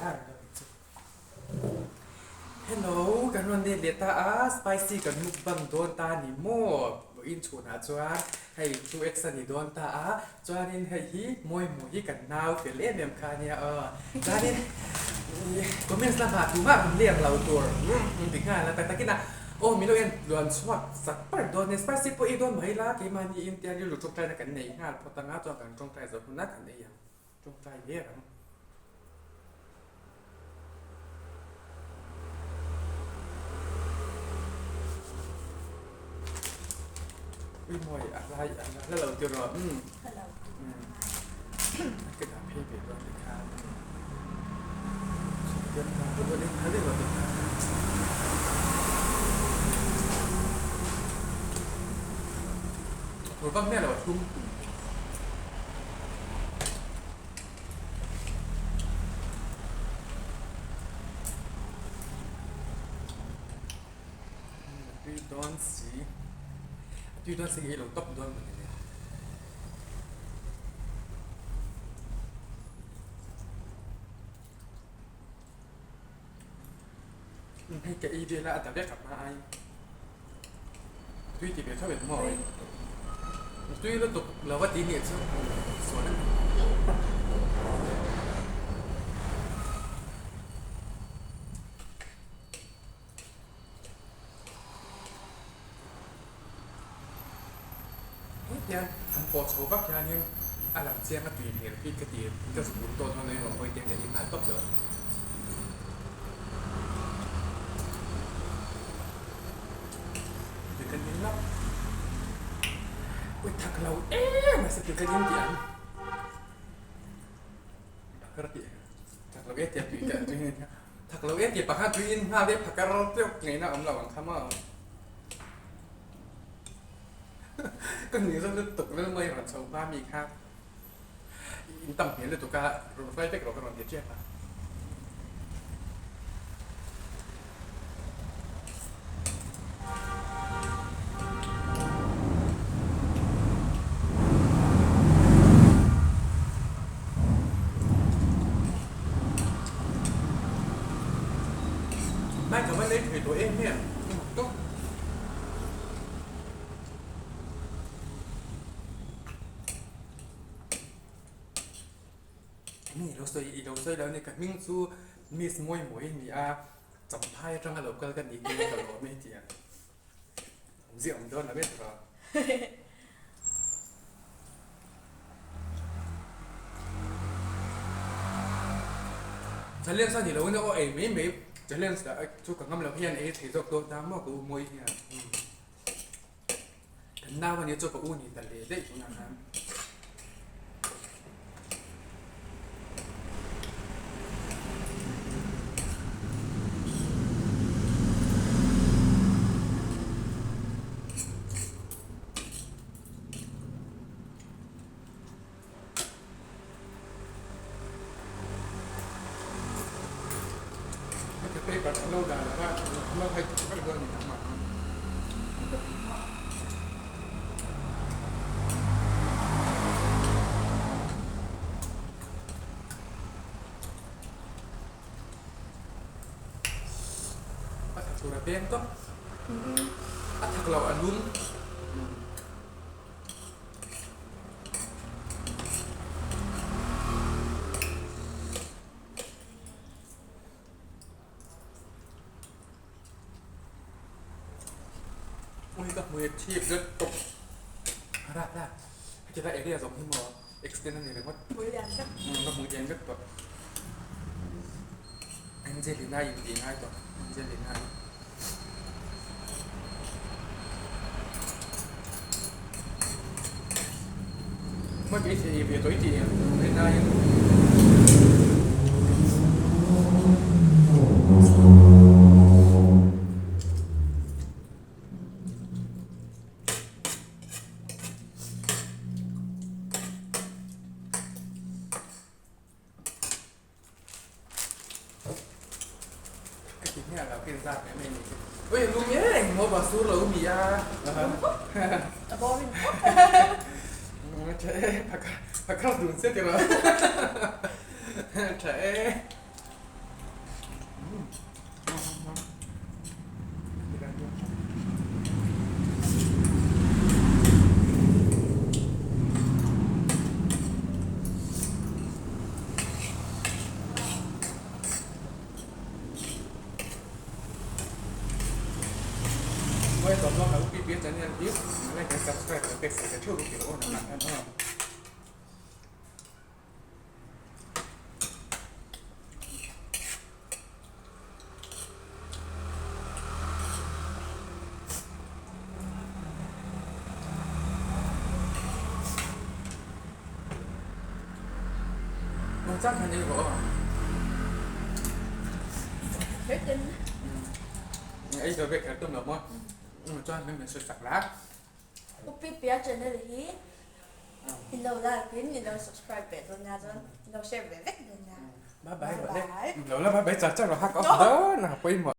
har lo chu. Hello, kan rawn let leh ta a, spicy kan mukbang dawn ta ni maw? Vawiin chhunah chuan hei 2X a ni dawn ta a, chuanin hei hi Mawimawi hi kan nau fel em em kha ania aw. Chuanin comments lamah tumah min leng lo tur ti nghal a, tak takin a aw min lo en tluan chhuak sak par dawn nia, spicy pawh ei dawn mai la keimahni in tia rilru tawngtaina kan nei nghal phawt ang a, chuan kan tawngtai zawh hunah kan ei ang. Tawngtai ber ang. Ui mawi a hlai a hla lo ti rawh. Um. Hla lo ti. Um. Ka dah phei ve dawn ti khan. Sawtiam ta ka dawn in hla lo ti khan. Thur vak miah lo a thum. Tui dawn si a tui dawn si hi ei lo tawp dawn mawni le. Hei ka ei vel a a ta vek a hma ai tui ti ve tho em maw tui lutuk lo va ti nih chu sual a ni. Hetiang han pawh chho vak hianin a lang chiang a tui hmel bik ka ti, ka zuk un tawh dawn erawh hawi te ka ei nghal tawp lo. Tui ka ning lap. Ui thak lo em a se tui ka ning tih ang. Phakar tih thak lo e tia tui ka tui thak lo e tia pakhat tui in nghal e phakar teuh ngaihna awm lo ang kha maw. Ka hnih zawk lutuk lel mai rawn chho hma mi kha in tam hmel lutuk a rawn hruai vek rawh ka rawn ti ṭiap a. Mai ka va lei thei tawh em em tawp. Hming i lo sawi i lo sawi lo a ni ka hming chu Miss Mawimawi a ni a, Champhai atanga lo kal ka ni hi ka lawm e tih ang ziah awm dawn lo e tawh. Challenge a ni lo ania aw ei mai mai challenge lah chu ka ngam lo hian ei thei zawk dawn ta maw ka u mawi hian. Kan nau ania chu ka u ni ta leh daih tunah khan. Heti paper an lo dah lova an lo hai thei vek dawn a ni ang mah. A thak tur a peng tawp. A thak lo a lum. Ui ka hmui a thip zet tawp rak rak heti lai area zawng hi maw extend a ni ringawt Hmui lian vek ka hmui lian vek tawh Angelina in tih ngai tawh Angelina in. Hma kei thei ve tawh i tih em rinaiin. Ka ti hmiah lo khin zat mai mai ni chu. Ui lum em maw ba sur lo mi a. A boring khawp. Tha e phakar phakar dun se tiraw. Tha e. channel hi like and subscribe leh pek sak ve theuh bawk ilo aw nangmah hian aw. Nungchang khan ei rawh aw. Ei zo vek kher tum lo maw? Chuan min min sawi sak la. Upi Pia channel hi in lo like in in lo subscribe ve dawn nia chuan in lo share ve vek dawn nia. Bye bye. Lo la bye bye char char rawh ha ka off dawn a pawimawh.